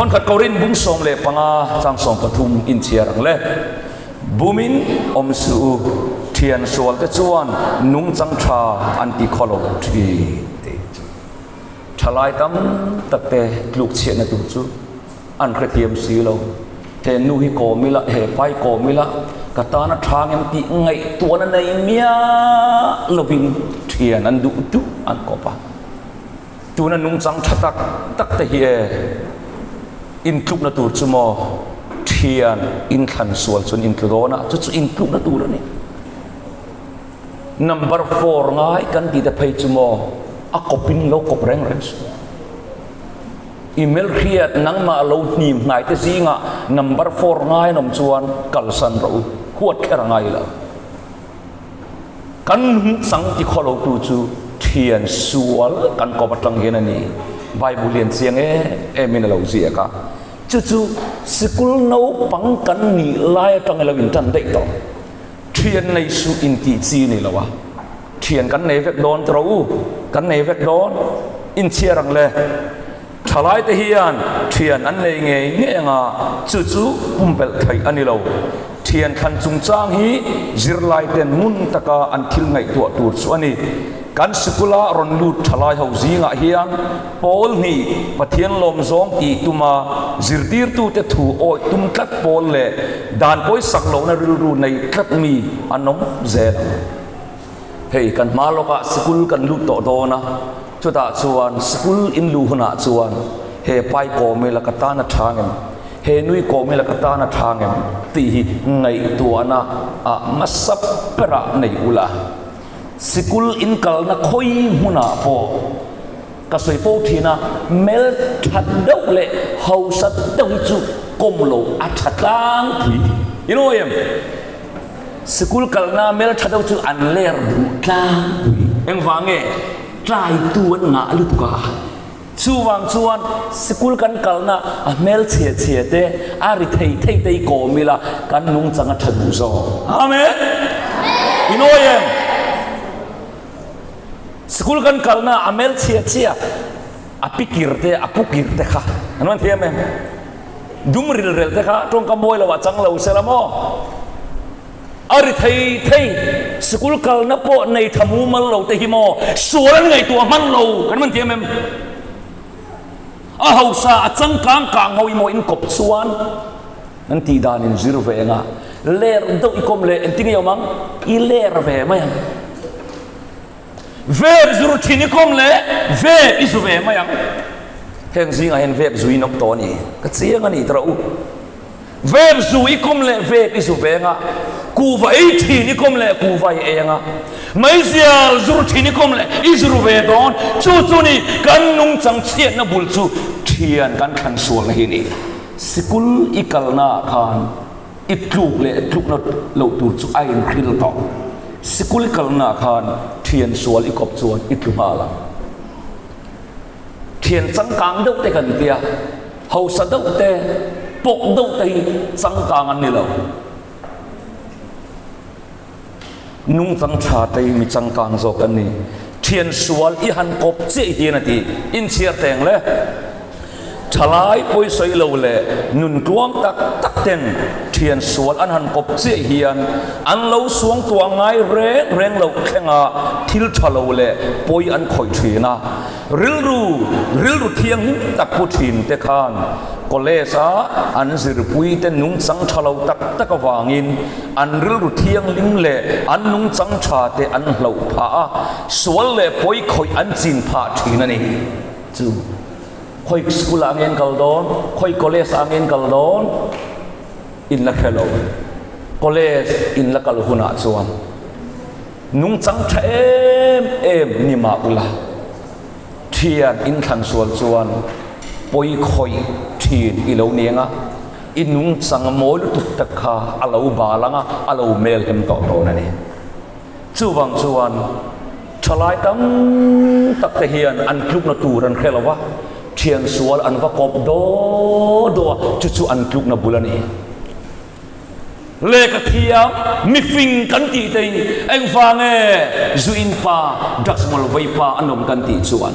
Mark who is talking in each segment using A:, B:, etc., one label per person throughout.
A: Thawnkhat Korin bung 15 chang 13 inchhiar ang le. Bumin awm suh u, thian sualte chuan nungchang tha an ti khaw lo thin tih chu thalai tam takte tluk chhiatna tur chu an hrethiam si lo. He nu hi kawm ila, he pai kawm ila, ka tana tha ngem tih ngaihtuahna nei miah lovin thian an duh duh an kawp a. Tuna nungchang tha tak tak te hi e intlukna tur chu maw thian inthlan sual chuan intlu dawn a, chu chu intlukna tur a ni. Number four ngai kan tih te phei chu maw a kawpin lo kawp reng reng suh. I hmelhriat nangmah lo hnim hnai te zingah number four ngai an awm chuan kalsan rawh u, huat kher a ngai lo. Kan nungchang ti khaw lotu chu thian sual kan kawp atang hian a ni. Bible hian chiang em emin a lo ziak a. Chu chu sikul naupang kan nih lai atang ilo intan daih tawh. Thian nei suh intih chi ni lo a. Thian kan nei vek dawn tawh u, kan nei vek dawn. Inchhiar ang le. Thalaite hian thian an nei ngei ngei anga chu chu pumpelh theih a ni lo. Thian thlan chungchang hi zirlaiten ngun taka an thil ngaihtuah tur chu a ni. Kan sikula rawn lut thalai ho zingah hian pawl hnih Pathian lawmzawng tih tuma zirtirtute thu awih tum tlat pawl leh dan pawisak lohna rilru nei tlat mi an awm zel ang. Hei kan hma lawkah sikul kan lut tawh dawn a, chutah chuan sikul in luh hunah chuan he pai kawmila ka tan a tha ngem, he nui kawmila ka tan a tha ngem tih hi ngaihtuahna ah hmasa berah nei ula. Sikul in kalna khawi hmunah pawh ka sawi fo thin a, mel that deuh leh hausa deuh hi chu kawm lo a tha tlangpui. I know em? Sikul kalna mel tha deuh chu an ler duh tlangpui. Engvang nge? Tlaitu an ngah lutuk a. Chuvang chuan sikul kan kalna a hmel chhia chhia te, a ri thei thei te i kawm ila kan nungchang a tha duh zawk. Amen! I nawi em? Sikul kan kalna a hmel chhia chhia, a pikir te, a pukir te kha an man thiam em? Dum ril rel te kha tawngka mawi lo ah chang lo se la maw? A ri thei thei, sikul kalna pawh nei tha mumal lo te hi maw sual an ngaihtuah hman lo kan man thiam em? A hausa a changkang kang ho i maw in kawp chuan an tih dan in zir ve anga ler deuh i kawm leh engtin nge awm ang? I ler ve mai ang. Vep zur thin i kawm leh vep i zu ve mai ang. Heng zingah hian vep zu in awm tawh a ni. Ka chiang a ni tawh u. Vep zu i kawm leh vep i zu ve anga, kuhva ei thin i kawm leh kuhva i ei anga, meizial zur thin i kawm leh i zur ve dawn. Chu chu ni kan nungchang chhiatna bul chu thian kan thlan sualna hi a ni. Sikul i kalnaah khan I tluk leh tlukna loh tur chu a inhril tawh. Sikul i kalnaah khan thian sual i kawp chuan i tlu nghal ang. Thian changkang deuh te kan tia, hausa deuh te, pawk deuh te hi changkang an ni lo. Nungchang tha te hi mi changkang zawk an ni. Thian sual i han kawp chiah hian a ti. Inchhiar teng le. Thalai pawisawi lo leh nun tluang tak tak ten thian sual an han kawp chiah hian an lo suang tuah ngai reng reng loh thlenga thil tha lo leh pawi an khawih thin a. Rilru rilru thianghlim tak pu thin te khan college a an zirpui te nungchang tha lo tak tak avangin An rilru thianghlim leh an nungchang tha te an hloh phah a, sual leh pawi khawih an chin phah thin a ni. Chu khawi school ah nge an kal dawn, khawi college ah nge an kal dawn in la hre lo. College in la kal hunah chuan nungchang tha em em ni mah ula, thian in thlan sual chuan pawi khawih thin i lo ni ang a. I nungchang mawi lutuk tak kha a lo bal ang a, a lo mel hem tawh dawn a ni. Chuvang chuan thalai tam tak te hian an tlukna tur an hre lo va, thian sual an va kawp daw daw a, chu chu an tlukna bul a ni. Lehkha thiam mifing kan tih te hi engvang nge zu in pa, drugs mawl vei pa an awm kan tih chuan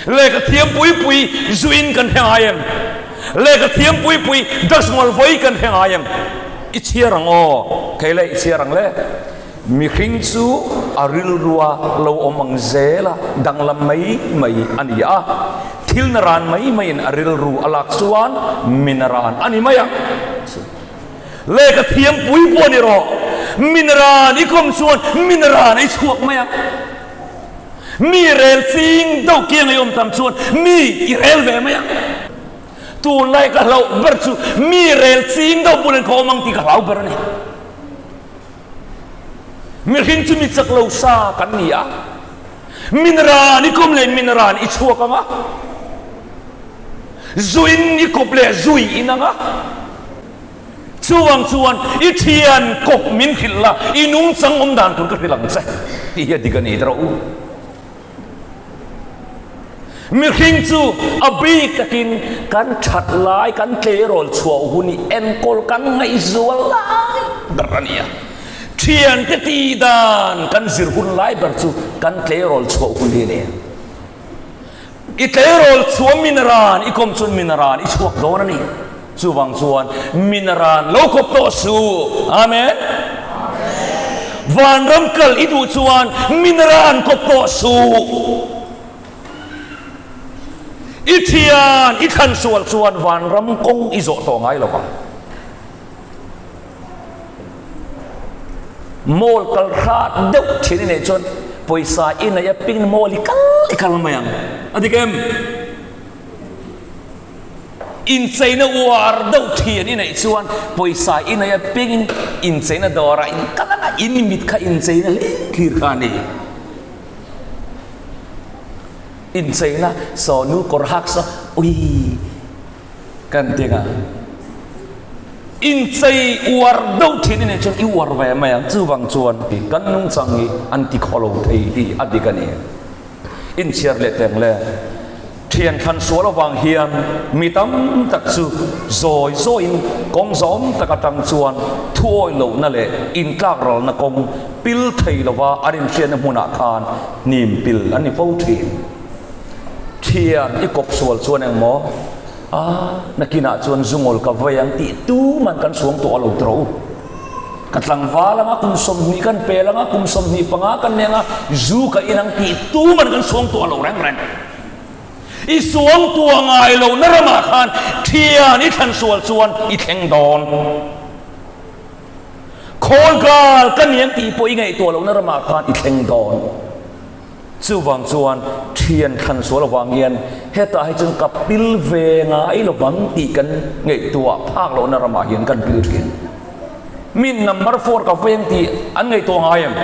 A: Lehkha thiam pui pui zuin kan hre ngai em? Lehkha thiam pui pui drugs ngawl vawi kan hre ngai em? I chhiar ang aw, kei le i chhiar ang le. Mihring chu a rilrua lo awm ang zel a, danglam mai mai a ni a. Thil naran mai maiin a rilru a lak chuan mi naran a ni mai ang. Lehkha thiam pui pawh ni rawh, mi naran i kawm chuan mi naran a i chhuak mai ang. Mi rel ching deuh kiang i awm tam chuan mi i rel ve mai ang. Tunlai ka hlauh ber chu mi rel ching deuh bulah ka awm ang tih ka hlau ber a ni. Mihring chu mi chak lo sa kan ni a, min ran i kawm leh min ran i chhuak ang a, zuin i kawp leh zui in ang a, chuvang chuan i thian kawp min hrilh la, i nungchang awm dan tur ka hrilh ang che tih hi a dik a ni rawh u. Mihring chu a bik takin kan that lai, kan tleirawl chhuah hun i enkawl kan ngaihzual lai ber a ni a. Thiante tih dan kan zir hun lai ber chu kan tleirawl chhuah hun hi a ni. I tleirawl chhuah min ran i kawm chuan min ran i chhuak dawn a ni. Chuvang chuan min ran lo kawp tawh suh. Amen. Vanram kal i duh chuan min ran kawp tawh suh. I thian i thlan sual chuan vanram kawng i zawh tawh ngai lo vang. Mall kal hrat deuh thin i neih chuan pawisa i neih a ping mall i kal i kal mai ang. A dik em? Incheina uar deuh thian i neih chuan pawisa i neih a pengin incheina dawrah in kal ang a, in mit kha incheina hle thlir kha a ni. Incheina saw nu kawr hak saw ui kan ti ang a. Inchei uar deuh thin i neih chuan i uar ve mai ang, chuvang chuan kan nungchang hi an ti khawlo thei hi a dik a ni. Inchhiar leh teng le. Thian thlan sual avang hian mi tam tak chu zawi zawiin kawng zawm tak atang chuan thuawi lohna leh intlak ralna kawng pil thei lova an inhriatna hmunah khan hnim pil an ni fo thin. Thian i kawp sual chuan engmaw? A, nakinah chuan zungawl ka vei ang tih tuman kan suang tawh a lo tro. Ka tlangval anga kum 20 kan pel anga kum 25 kan nei anga zu ka in ang tih tuman kan suang tawh a lo reng reng. I suang tuah ngai lo na ramah khan thian i thlan sual chuan i thleng dawn. Khawl gal ka ni ang tih pawh i ngaihtuah lohna ramah khan i thleng dawn. Chuvang chuan thian thlan sual avang hian hetah hi chuan ka pil ve ngai lovang tih kan ngaihtuah phak lohna ramah hian kan pil thin. Min number four ka veng tih an ngaihtuah ngai em?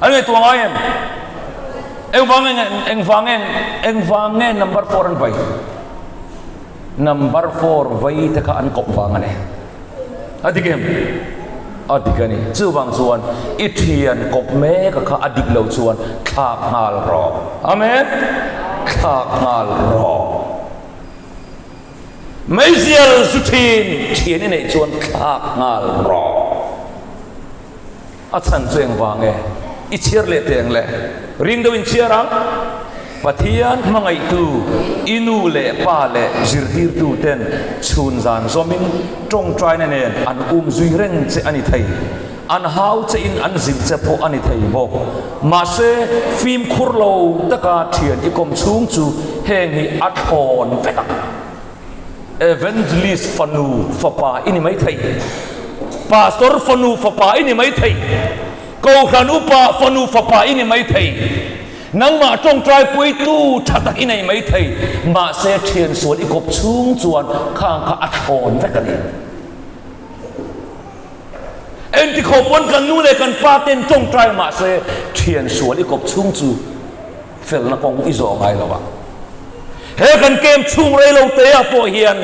A: An ngaihtuah ngai em? Engvang nge engvang nge engvang nge number four an vai? Number four vai te kha an kawp vang a ni. A dik em? A dik a ni. Chuvang chuan i thian kawp mek a kha a dik lo chuan thlak nghal rawh. Amen. Thlak nghal rawh. Meizial zu thin thian i neih chuan thlak nghal rawh. A chhan chu engvang e? I chhiar leh teh ang le. Ring deuh in chhiar ang. Pathian hmangaihtu i nu leh pa leh zirtirtu ten chhun zan zawmin tawngtaina nen an um zui reng che a ni thei. An hau che in an zilh che pawh a ni thei bawk. Mahse, fimkhur lo taka thian i kawm chhung chu heng hi a thlawn vek ang. Evangelist fanu fapa i ni mai thei, Pastor fanu fapa i ni mai thei, Kohhran upa fanu fapa i ni mai thei, nangmah tawngtai puitu tha tak i nei mai thei, mahse thian sual i kawp chhung chuan khang kha a thlawn vek a ni. Engti khawp pawn kan nu leh kan pa ten tawngtai mahse thian sual i kawp chhung chu Felna kawng i zawh ngai lo a. He kan kem chhung rei lo te ah pawh hian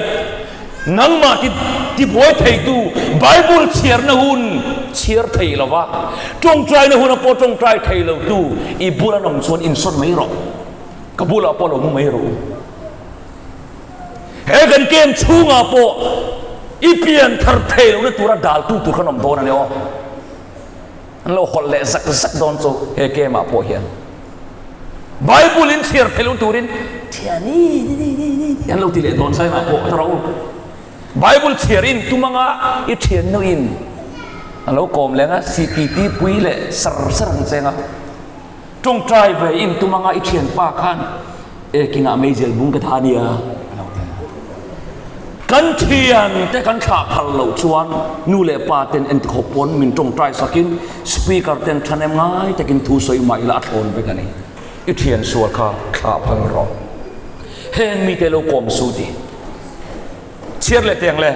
A: nangmah ti tibuai theitu Bible chhiarna hun chhiar thei lo va, tawngtaina huna pawh tawngtai thei lo tu i bula awm chuan insawn mai rawh. Ka bulah pawh lo mu mai rawh u. He kan kem chhungah pawh i pian thar thei lohna tura daltu tur khan awm dawn a ni aw. An lo hawlh leh zak zak dawn chu he game ah pawh hian. Bible in chhiar theih loh turin thiani ni ni ni ni ni an lo ti leh dawn sai mah pawh ta rawh u. Bible chhiar in tum anga i thiannu in a lo kawm leng a, CPT pui leh sar sar ang cheng a. Tawngtai ve in tum anga i thianpa khan ekinah meizel bung ka tha nia a lo ti a. Kan thiante kan thlah phal loh chuan nu leh pa ten enti khawp pawn min tawngtai sakin speaker ten thahnem ngai takin thu sawi mah ila a thlawn vek a ni. I thian sual kha thlah phal rawh. Heng mite lo kawm su ti. Chhiar leh teng le,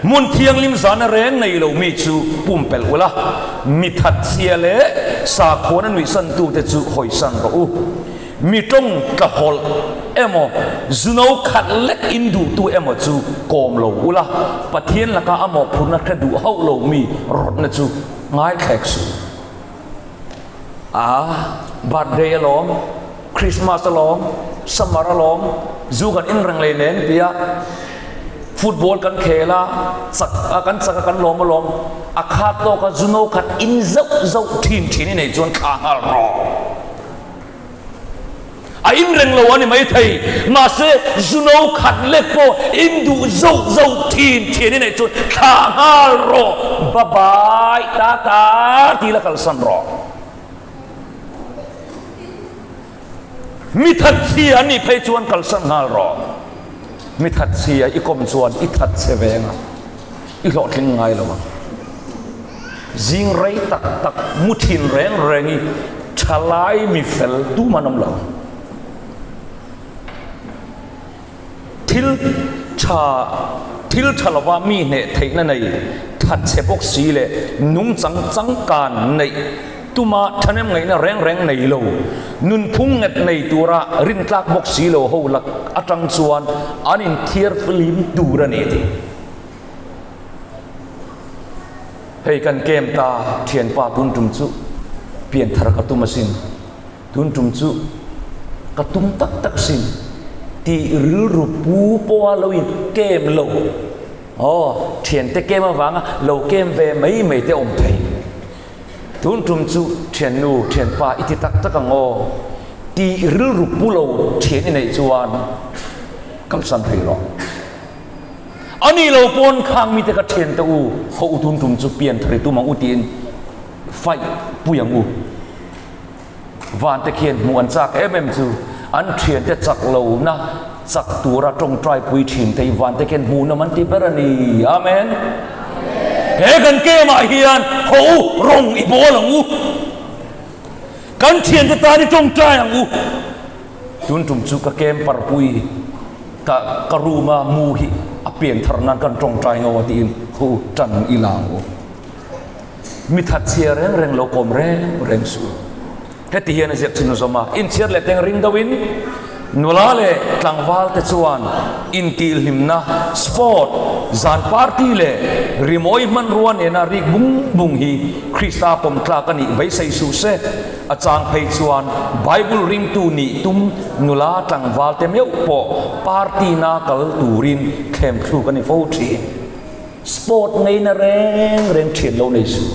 A: hmun thianghlim zana reng nei lo mi chu pumpelh ula, mi thatchhia leh sakhuana nuihsantute chu hawisan rawh u. Mi tawng tla hawlh emaw, zuno khat lek in duhtu emaw chu kawm lo ula, Pathian laka a mawhphurhna hre duh hauh lo mi rawtna chu ngaithlek suh. A birthday alawm, Christmas alawm, summer alawm, zu kan in reng lei nen tia football kan khel a, chak a kan chak a kan lawm alawm, a khat tawk a zu no khat in zauh zauh thin thin i nei chuan thla nghal rawh. A in reng lo a ni maithei, mahse zu no khat lek pawh in duh zauh zauh thin thian i neih chuan thlah nghal rawh, bye bye, ta ta ti la kalsan rawh. Mi thatchhia an nih phei chuan kalsan nghal rawh. Mi thatchhia i kawm chuan i thatchhe veng a, i hlawhtling ngai lo ang. Zing rei tak tak mu thin reng reng i thalai mi fel tum an awm lo. Thil tha thil tha lova mi hneh theihna nei thatchhe bawk si leh nungchang changkan neih tuma thahnem ngaihna reng reng nei lo, nunphung nghet nei tura rintlak bawk si lo ho lak atang chuan an inthiar flim tur a ni tih. Hei kan kem ta thianpa tun tum chu pianthar ka tum asin, tun tum chu ka tum tak tak sin tih rilru pu pawha lo in kem lo aw thiante kem avanga lo kem ve mai mai te awm thei. Tun tum chu thiannu thianpa i ti tak tak ang aw tih rilru pu lo thian i neih chuan kalsan thei rawh. A ni lo pawn khang mite ka thian te u, ho u tun tum chu pian thari tum ang u tiin fight pui ang u. Van te khian hmuh an chak em em chu an thian te chak lo na chak tura tawngtai pui thin te hi van te khian hmuh nawm an ti ber a ni. Amen. He kan kem ah hian ho u rawng i bawl ang u. Kan thian te tan i tawngtai ang u. Tun tum chu ka kem parpui ka ka room a mu hi a pian thar nan kan tawngtai ngo a tiin hu tan i la ang u. Mi that chhia reng reng lo kawm reng reng suh u. Heti hian a ziak chhun zawm a, inchhiar leh teng ring deuhin nula leh tlangval te chuan intihhlimna, sport, zan party leh rimawi hmanrua nena rik bung bung hi Krista pawm tlak a nih beisei suh se. A chang phei chuan Bible ringtu nih tum nula tlangval te meuh pawh party na kal turin thlem thluk a ni fo thin. Sport ngeina reng reng thian lo nei suh.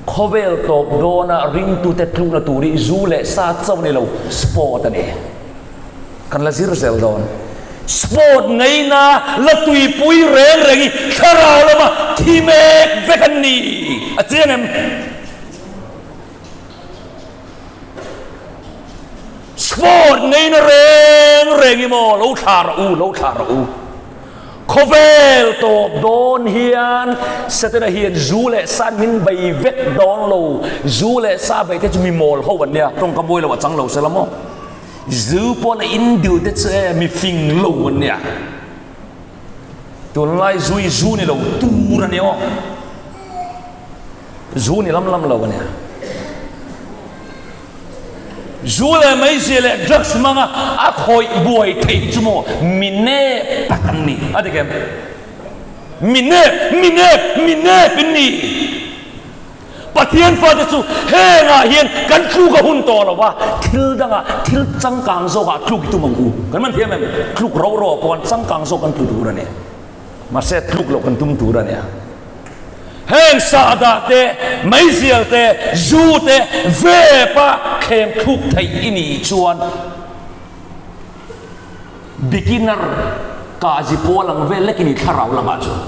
A: Khawvel tawp dawna ringtute tlukna tur hi zu leh sa chauh ni lo sport a ni. Kan la zir zel dawn. Sport ngeina la tuipui reng reng hi thlarau lama thi mek vek an ni. A chiang em? Sport ngeina reng reng i maw lo thla rawh u, lo thla rawh u. Khawvel tawp dawn hian Setana hian zu leh sa min bei vek dawn lo. Zu leh sa bei te chu mi mawl ho an nia, tawngka mawi lo a chang lo sela maw. Zu pawh la in dil te chu e mi fing lo an nia. Tunlai zu hi zu ni lo tur a ni aw. Zu ni lam lam lo a nia. Zu leh meizia leh drugs hmanga a khawih buai theih chu maw mi nep tak an ni. A dik em? Mi nep, mi nep, mi nep in ni. Pathian fate chu hengah hian kan tluk a hun tawh lo va, thil dangah, thil changkang zawkah tluk i tum ang u. Kan man thiam em? Tluk ro ro ah pawh changkang zawk kan tlu tur a ni. Mahse tluk loh kan tum tur a nia. Heng sahdah te, meizial te, zu te, vape a. thlem thluk theih i nih chuan beginner kazi pawl ang vel lek i ni thlarau lamah chuan.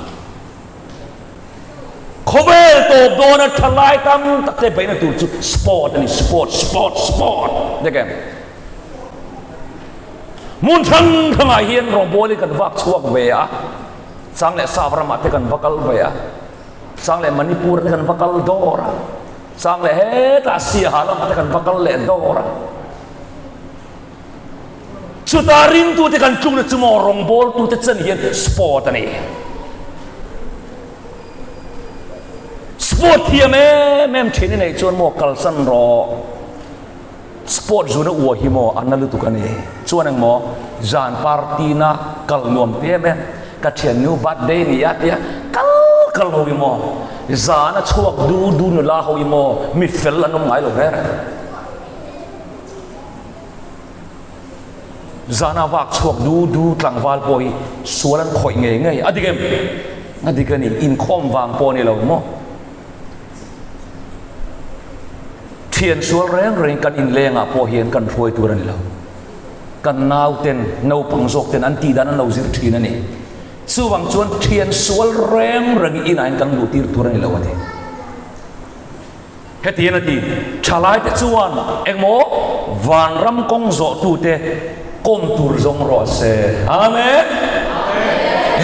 A: Khawvel tawp dawna thalai tam tak te beihna tur chu sport a ni, sport, sport, sport. Dik em? Hmun hrang hrangah hian rawngbawlin kan vak chhuak ve a, chang leh sap ramah te kan va kal ve a, chang leh Manipur te kan va kal dawr a, chang leh hetah Siaha lamah te kan va kal leh dawr a. Chutah ringtute kan tlukna chu maw rawngbawltute chan hian sport a ni. Sport thiam em em thin i neih chuan maw kalsan rawh. Sport zuna ua hi maw a na lutuk a ni. Chuan eng maw zan party na kal nuam ti em em ka thiannu birthday ni a tia kal kal ho hi maw zan a chhuak du du nula ho hi maw mi fel an awm ngai lo reng reng. Zana vak chhuak du du tlangval pawh hi sual an khawih ngei ngei a dik em? A dik a ni, inkhawm vang pawh a ni lo maw? Thian sual reng reng kan inlengah pawh hian kan hruai tur a ni lo. Kan nauten, naupang zawk ten an tih dan an lo zir thin a ni. Chuvang chuan thian sual reng reng inah hian kan luh tir tur a ni lo a ti. Hetiang a ti, Thalaite chuan engmaw vanram kawng zawhtute kawm tur zawng rawh se. Amen!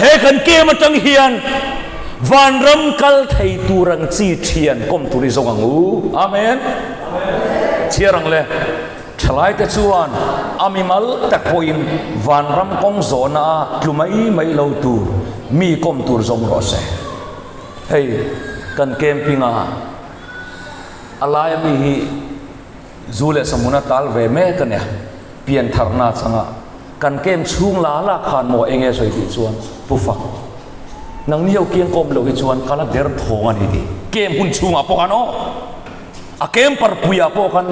A: He kan kem atang hian vanram kal thei tur ang chi thian kawm tur i zawng ang u. Amen! Chhiar ang le, Thalaite chuan a mimal tak pawhin vanram kawng zawhna a tlu mai mai lo tur mi kawm tur zawng rawh se. Hei kan camping a a laia mi hi zu leh sahmun a tal ve mek a nia pian tharna changa kan camp chhung la la khan maw eng nge sawi tih chuan pu fak nangni ho kiang kawm loh hi chuan ka la der thawng a ni tih camp hun chhungah pawh khan aw a camper puiah pawh khan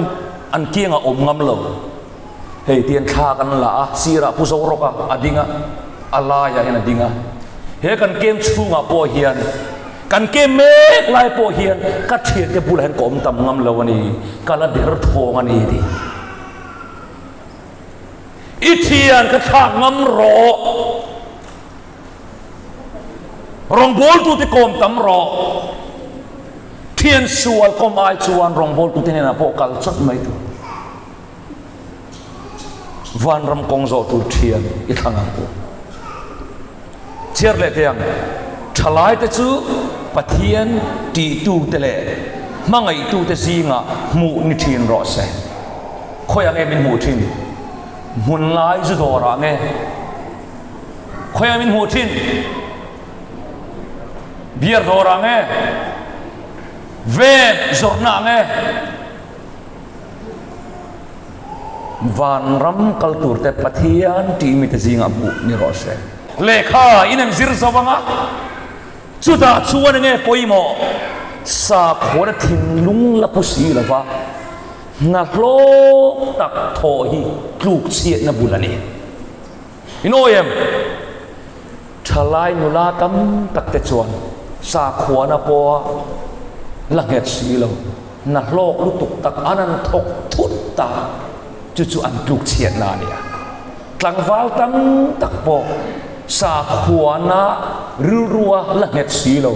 A: an kiangah awm ngam lo. Hei tian thla kan la a, sirah Pu Zorawka a ding a, a laiah hian a ding a. He kan kem chhungah pawh hian, kan kem mek lai pawh hian ka thiante bulah hian ka awm tam ngam lo a ni, ka la der thawng a ni tih. I thian ka thlak ngam rawh. Rawngbawltute kawm tam rawh. Thian sual kawm ai chuan rawngbawltute hnenah pawh kal chawt mai tur. Vanram kawng zawh tur thian i thlang ang u. Chhiar leh teh ang, Thalaite chu Pathian tihtute leh hmangaihtute zingah hmuh ni thin rawh se. Khawiah nge min hmuh thin? Hmun lai zu dawrah nge? Khawiah min hmuh thin? Beer dawrah nge? Vape zawrhnaah nge? Vanram kal tur te Pathian tih mite zingah hmuh ni rawh se. Lehkha in an zir zo ang a, chutah chuan enge pawimawh? Sakhawn a thinlung la pu si lo va, hna hlawk tak thawh hi tluk chhiatna bul a ni. In awi em? Thalai nula tam tak te chuan sakhuana pawha la nghet si lo, hna hlawk lutuk tak an an thawk thut ta, chu chu an tluk chhiatna a ni a. Tlangval tam tak pawh sakhuana rilrua la nghet si lo,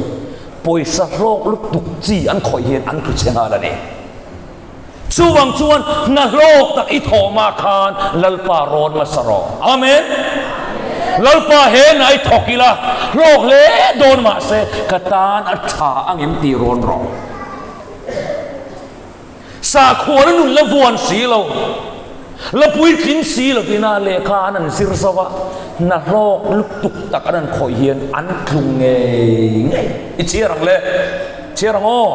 A: pawisa hlawk lutuk chi an khawih hian an tlu chhe nghal a ni. Chuvang chuan hna hlawk tak i thawh mah khan Lalpa rawn hmasa rawh. Amen. Lalpa he hna i thawk ila hlawk hle dawn mah se ka tan a tha angem tih rawn rawh. Sakhuana nun la vuan si lo, la puitling si lovina lehkha an an zir zo a, hna hlawk lutuk tak an an khawih hian an tlu ngei ngei. I chhiar ang le. Chhiar ang aw.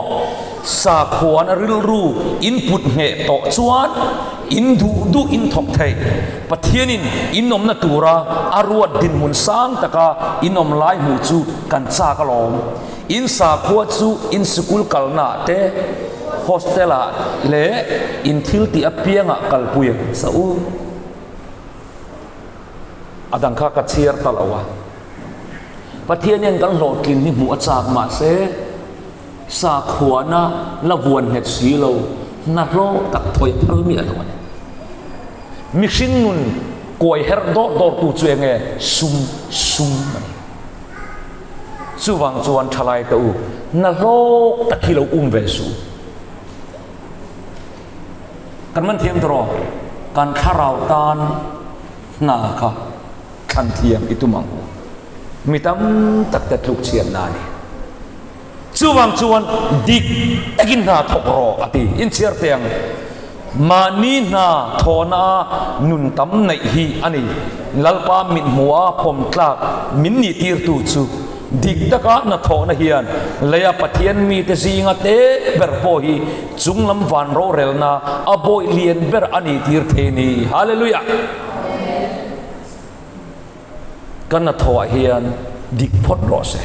A: Sakhuana rilru in put ngheh tawh chuan in duh duh in thawk thei. Pathianin in awmna tura a ruat dinhmun sang taka in awm lai hmuh chu kan chak alawm. In sakhua chu in sikul kalnaah te, hostel-ah leh in thil tih apiangah kalpui ang sa u. A dang kha ka chhiar ta lo a. Pathian hian kan hlawhtlin hi hmuh a chak mahse, Sakhuana la vuan nghet si lo, Hna hlawk tak thawi a phal miah lo a ni. Mihring nun kuai herh dawr dawrtu chu eng nge? Sum, sum a ni. Chuvang chuan thalai te u, hna hlawk tak hi lo um ve suh. Kan man thiam tawh kan thlarau tan hna kha thlan thiam i tum ang u. Mi tam tak te tluk chhiatna a ni. Chuvang chuan dik takin hna thawk rawh a ti. Inchhiar teh ang. Mahni hna thawhna a nun tam neih hi a ni. Lalpa mithmuha pawm tlak min nih tirtu chu dik taka hna thawhna hian leia Pathian mite zinga te ber pawh hi chunglam van rorelna a bawih lian ber a nih tir thei a ni. Hallelujah! Kan hnathawhah hian dik phawt rawh se.